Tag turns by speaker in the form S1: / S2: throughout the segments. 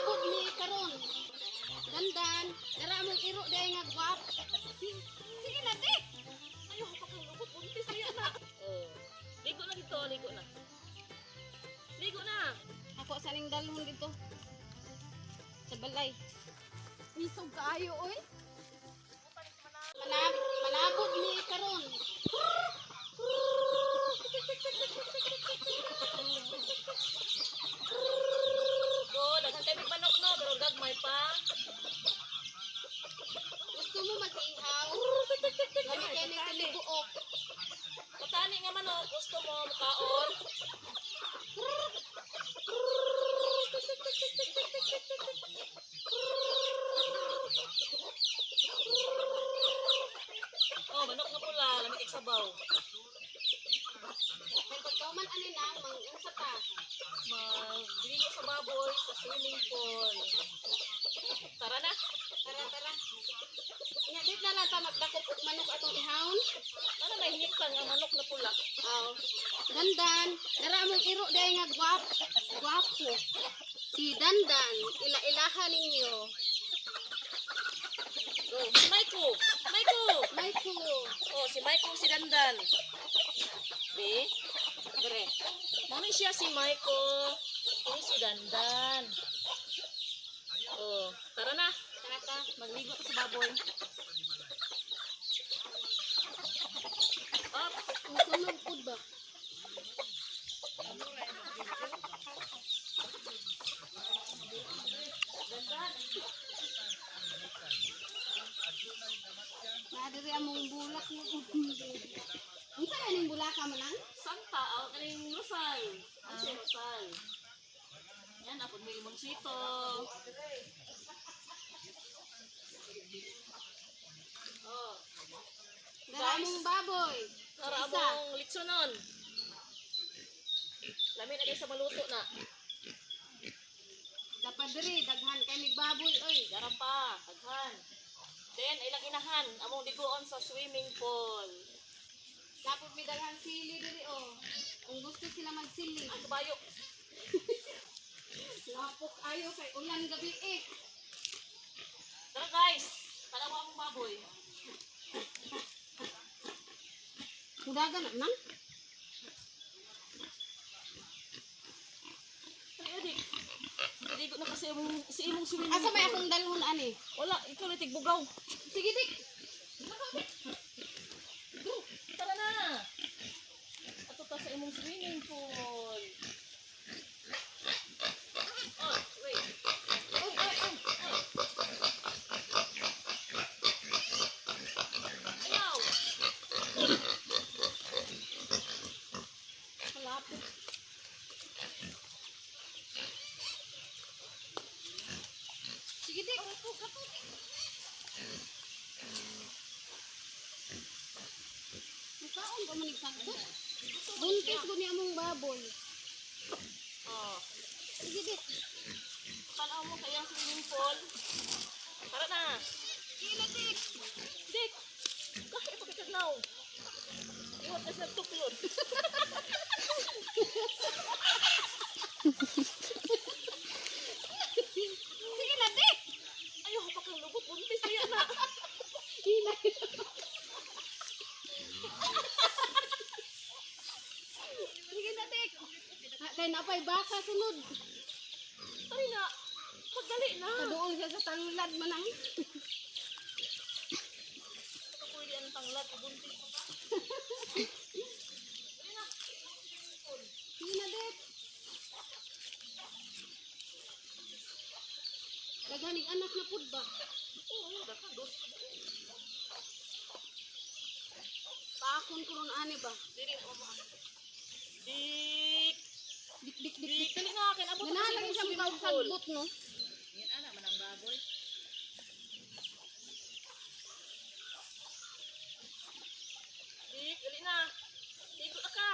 S1: Manabot mi karon. Dandan, dara mong iro dahil nga gwap. Sige na, te.
S2: Ayaw pa kang lubot, buntis na na. Oh. Ligo na dito, ligo na. Ligo na.
S1: Ako sa ning dalhon dito. Sa balay. Isog kaayo oy. Manabot mi karon.
S2: Go, daghan kay mig manok no, pero gagmay pa.
S1: Gusto mo mag-ihaw? Lami kay ni tinibuok.
S2: Patani nga manok, gusto mo mukaon. Oh, manok nga pula, lami kay sabaw.
S1: May pagkauman ani na mang-unsa ta.
S2: Magligo sa baboy sa swimming pool. Tara na.
S1: Tara, tara. Nya dit na lang ta magdakop og manok atong ihawon.
S2: Ano may hintang ang manok na pula.
S1: Aw. Dandan, dara mong iro dahil nga gwap, gwapo. Si Dandan, ila-ilaha ninyo.
S2: Go. Si Maiko. Maiko.
S1: Michael,
S2: Oh, si Maiko si Dandan. Be. Dre. Mami siya si Maiko. Ini si Dandan. Oh, tara na.
S1: Tara ta.
S2: Magligo ta sa baboy. Up.
S1: Musunog pud ba?
S2: Dandan.
S1: Naa diri among bulak mo. Unsa na ning bulaka man ang?
S2: Santa, ang kaning Rosal. Ang si Rosal. Yan, apod may limoncito. Oh,
S1: Dara among baboy.
S2: tara
S1: Isa.
S2: among litsonon. Lami na kayo sa maluto na.
S1: Dapat diri daghan kay mig baboy oy.
S2: Dara pa, daghan. Then, ilang inahan, among liguon sa swimming pool.
S1: Dapat may daghan sili diri oh. Kung gusto sila magsili.
S2: Ay, kabayo.
S1: Lapok ayo kay ulan gabi eh.
S2: Tara guys, tanawa among baboy.
S1: Mudagan na nang.
S2: Tara, Edik. Ligo na kasi imong, si imong swimming
S1: Asa may
S2: pool.
S1: akong dalhon ani?
S2: Wala, ikaw na tigbugaw.
S1: Sige dik.
S2: Tara na! Ato ta sa imong swimming pool. Oh, wait. Oh, oh, oh, oh. Ayaw!
S1: Malapit. Sige dik. Mukaon ba man igsagbot? Buntis gud ni among baboy.
S2: Oh,
S1: Sige dik.
S2: tanaw mo kayang swimming pool. Tara na!
S1: Sige na dik.
S2: Dik! Kahit pagkakagnaw. Iwat na sa tuklod.
S1: Sige na dik.
S2: Ayaw pa kang lubot. Buntis na yan na.
S1: Hinay. Sige na dik. Ha, kay napay baka sunod.
S2: Tari na. Pagdali na.
S1: Kaduol siya sa tanglad manang.
S2: Pwede ang tanglad. Buntis pa ba? Dali na.
S1: Sige na dik. Daghanig anak na pud ba?
S2: Oo, daghan dos.
S1: Paakon ko ron ani ba?
S2: Dili mo mo. Dik.
S1: Dik dik dik
S2: Dik
S1: dik.
S2: dali na akin. Abot na
S1: Ganahan
S2: sa
S1: lang
S2: imong
S1: siya
S2: swimming pool.
S1: makasagbot no.
S2: Yan ana manang baboy. Dik, dali na. Ligo na ka.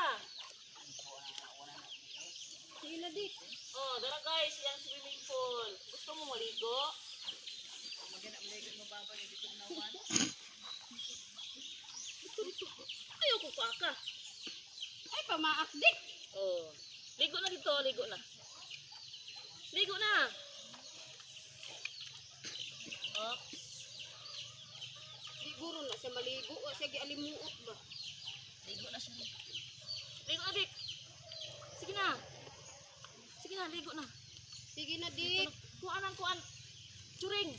S1: Sige na dik.
S2: Oh, dara guys, yang swimming pool. Gusto mo maligo? Ayaw ko pa ka.
S1: Ay pamaak dik.
S2: Oh. Ligo na dito, ligo na. Ligo na.
S1: siya maligo, wa siya gialimuot ba.
S2: Ligo na siya. Ligo na, Dik. Sige na. Sige na, ligo na.
S1: Sige na, Dik.
S2: Kuan ang kuan. Churing.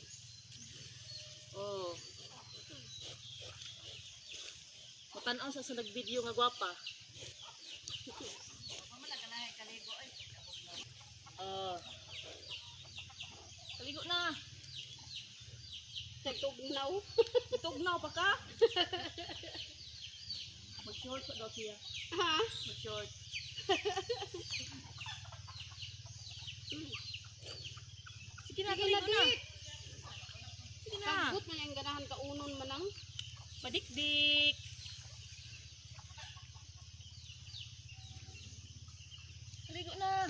S2: Oh. Matanaw sa nag-video nga gwapa. Oh. Kaligo na.
S1: Tugnaw.
S2: Tugnaw pa ka. Mag-short pa daw siya.
S1: Ha?
S2: Mag-short. Sige na,
S1: Sige na,
S2: kaligo na.
S1: Dik.
S2: Sige na.
S1: Kagut man yung ganahan kaunon manang.
S2: Padikdik. Kaligo na.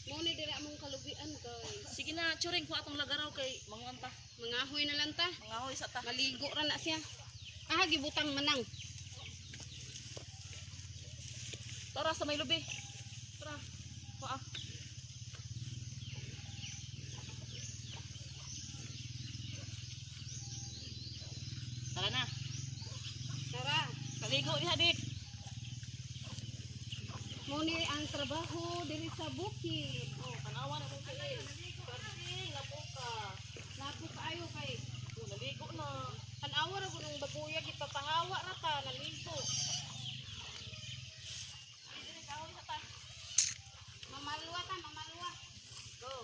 S1: Mo ni dira among kalubian, guys.
S2: Sige na, churing ko atong lagaraw kay manguan ta.
S1: Mangahoy na lang ta.
S2: Mangahoy sa ta.
S1: Maligo ra na siya. Ah, gibutang manang.
S2: Tara sa may lubi. Tara. Kuha. Tara na.
S1: Tara.
S2: Kaligo diha dik.
S1: Mo ni ang trabaho diri sa bukid.
S2: Oh, tanawa na mong kay. Perting na ka.
S1: Napo kaayo kay
S2: Oh, naligo na.
S1: Tanawa ra gud ang babuya gipapahawa ra ta naligo.
S2: Dili kahoy sa ta.
S1: Mamalwa ta, mamalwa.
S2: Go.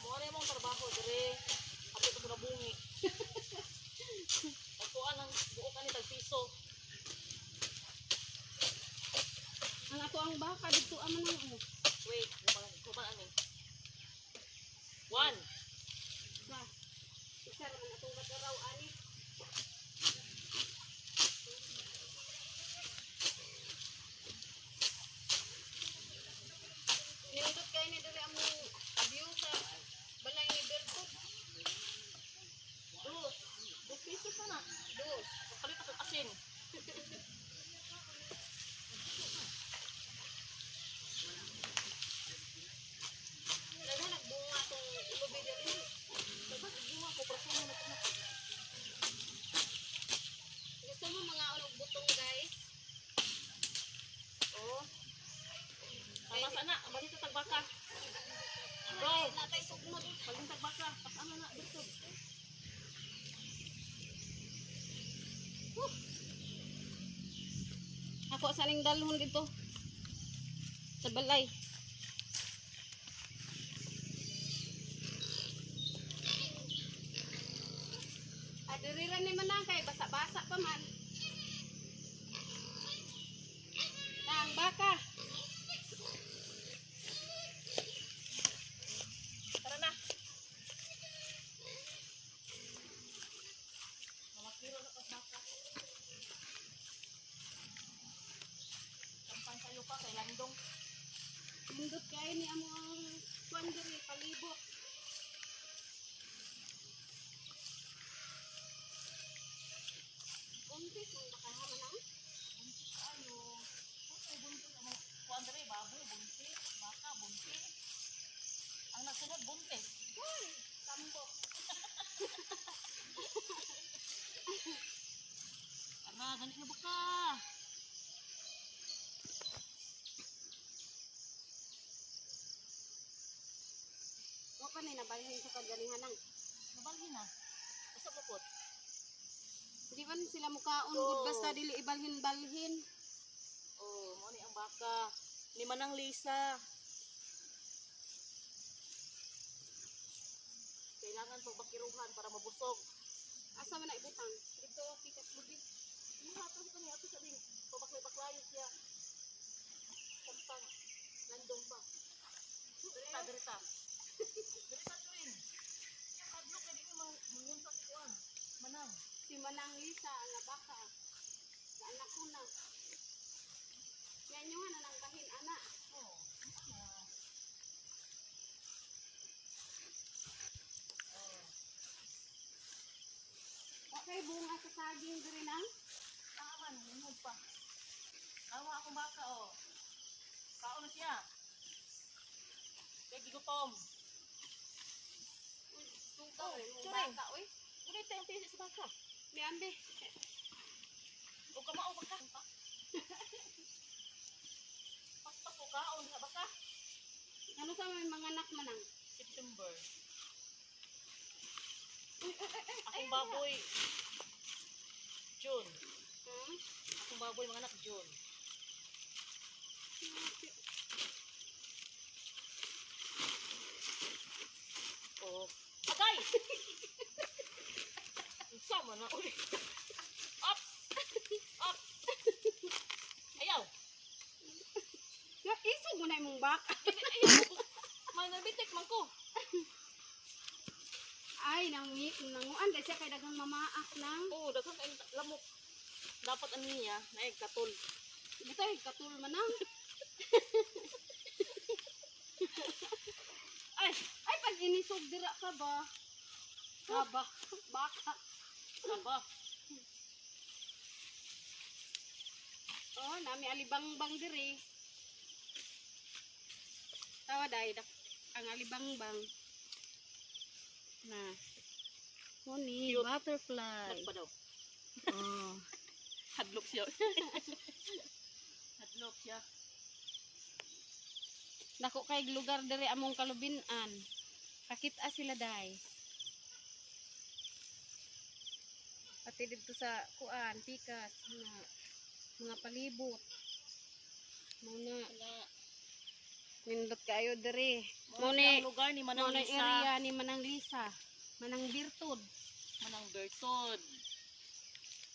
S2: Mo na imong trabaho dire. Hapit ko na bungi. Pagkuan ang buok ani tag piso.
S1: Ang ato ang baka didto aman ang ano.
S2: Wait, kuban ani. One.
S1: Ba. Isa ra man atong bagaraw ani. Nindot kay ni diri among view sa balay ni Berto.
S2: Dos. 2 pesos na na.
S1: Dos.
S2: Kapalit ako asin.
S1: Daghan nagbunga atong lubi diri.
S2: Dapat bunga ko praso na na.
S1: Gusto mo mga og butong, guys?
S2: Oh. Tama sa na, balik sa tagbaka. Go.
S1: Natay sugmod.
S2: Balik sa tagbaka. Pasama na dito.
S1: Ako sa ning dalhon dito. Sa balay. Ah, diri ra ni manang kay basa-basa pa man. Tang baka.
S2: Tara na. Mamakiro na pas baka. Tampang kayo pa kay Landong.
S1: Nindot kay ni amo ang kuan diri palibot. Buntis man baka ha manang.
S2: Buntis kayo. Ay, buntis ang kuan diri baboy buntis, baka buntis. Ang nagsunod buntis.
S1: Uy, tambok.
S2: Ara, dali na baka.
S1: Wa pa ni nabalhin sa kaganihanang.
S2: Nabalhin na. Basta bukod.
S1: Di man sila mukaon gud basta dili ibalhin-balhin.
S2: Oh, mo ni ang baka. Ni Manang Lisa. Kailangan pagbakiruhan para mabusog.
S1: Asa man na ibutang? Dito pikas lubi.
S2: Imuha to sa kanya ato sa ding pabaklay-baklayo siya. Sampang landong pa. Dirita, dirita. Dirita tuwing. Yung adlok kay di mo mangunsa si kuan. Manang.
S1: Si Manang Lisa ang baka. Sa anak ko na. Yan yung ano nang bahin ana.
S2: Oh. Ano?
S1: Wa kay bunga sa saging diri nang.
S2: Tama, nangunod pa. Awa akong baka, oh. Kaon na siya. Kaya gigutom.
S1: Ikaw
S2: Oh,
S1: eh, mong
S2: Churing.
S1: baka oy.
S2: Ulit ang tisi sa baka.
S1: Miambi.
S2: O kamao baka. Paspas ko kaon sa baka.
S1: Ano sa may mga anak manang?
S2: September. Akong baboy June.
S1: Hmm?
S2: Akong baboy mga anak June. Oh. Agay! Unsa man na uli. Up! Up! Ayaw!
S1: Nga isog mo na imong baka.
S2: Ayaw! Manabitik man ko.
S1: Ay, nang nanguan dahil siya kay daghang mamaak nang.
S2: Oo, daghan kay lamok. Dapat ano niya, naig katol.
S1: Bitay katul manang.
S2: Ay,
S1: Ay, pag inisog dira ka ba? Kaba, baka.
S2: aba.
S1: Oh, nami alibangbang diri. Tawa dai dak ang alibangbang. Na. Moni,
S2: Cute.
S1: butterfly.
S2: Nagpa daw.
S1: Oh.
S2: Hadlok siya. Hadlok siya.
S1: Dako kay lugar diri among kalubinan. Kakita sila dai. Pati dito sa kuan, pikas, mga, mga palibot. Muna,
S2: Wala.
S1: nindot kayo diri.
S2: Mao
S1: Muna,
S2: ang lugar ni Manang
S1: muna
S2: Lisa.
S1: area ni Manang Lisa. Manang Birtud.
S2: Manang Bertod.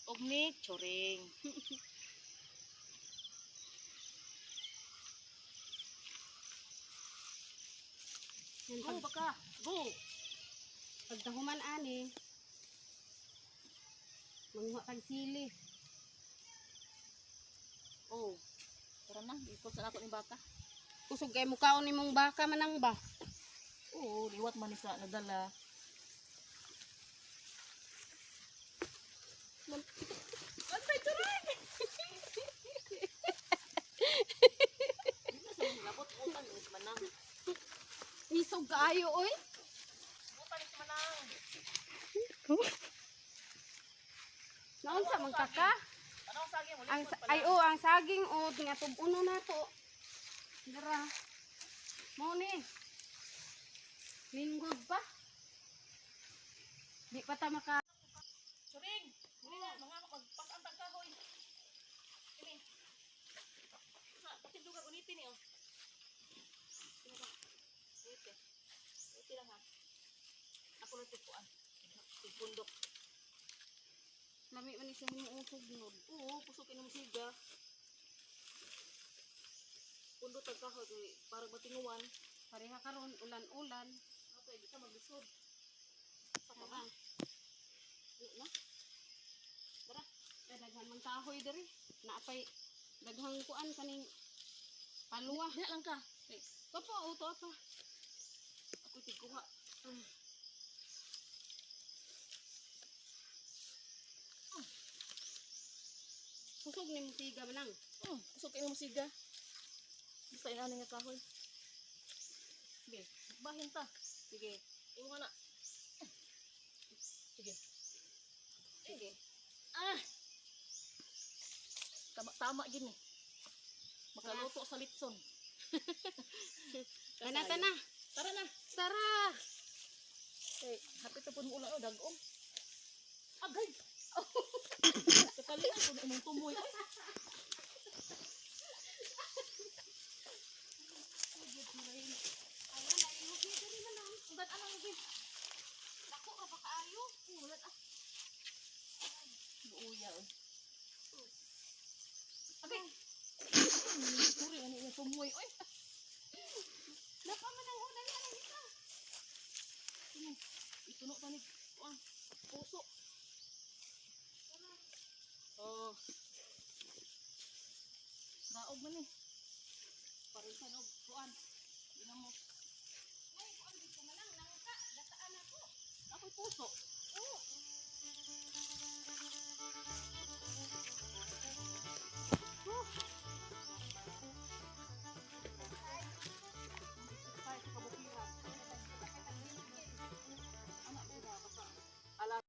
S2: Og ni Choring.
S1: Yan,
S2: Go
S1: pag,
S2: baka. Go.
S1: pagkahuman ani, manguha kag sili.
S2: Oh. Tara na, ikot sa ako ni baka.
S1: Kusog kay mukaon nimong baka manang ba?
S2: Oo, liwat man ni sa nagdala. Bantay, Choring! Di na sa mga labot, utan ni si Manang.
S1: Isog kaayo oy.
S2: Utan ni si Manang.
S1: Naunsa man kaka?
S2: Ano ang saging?
S1: Ang ay oh, ang saging o nga tub-uno na to. Dara. Mao ni. Linggod pa. Di pa ta maka
S2: Churing! Dili na, mga magpasan tag kahoy. Ini. Sa pati lugar unitin ni oh. Sino ba? Unite. Unite lang ha. Ako lang tigpuan. Tigpundok.
S1: lami man ni siya himuusog nod.
S2: Oo, kusog inom siga. Pundok tag kahoy kay para matinguan.
S1: Pareha karon ulan-ulan.
S2: Okay, di ka maglisod. Sa
S1: Tara.
S2: mga.
S1: Di na. Dara. Ay, daghan man kahoy diri. Naapay daghang kuan kaning paluwa.
S2: Diha lang ka. Kay
S1: Kapo uto pa.
S2: ako tigkuha.
S1: Kusog ni musiga manang.
S2: Oh, kusog inom siga. Basta inani nga kahoy. Sige, bahin ta.
S1: Sige.
S2: Imo na. Sige.
S1: Sige.
S2: Ah. Tama tama gini. Makaluto sa litson.
S1: Tana tana.
S2: Tara na.
S1: Tara.
S2: Kay hapit na pud mo ulan oh dagom. Agay. Kapalian ko na imong tumoy. Ay.
S1: Ayan, nailog ni diri manang.
S2: Ugat anang lagi.
S1: Dako ra ba kaayo?
S2: Ulat ah. Luuya oh. Agay. Sorry ano imong tumoy oy.
S1: Napa man ang ulan anang isa.
S2: Ituno pa ni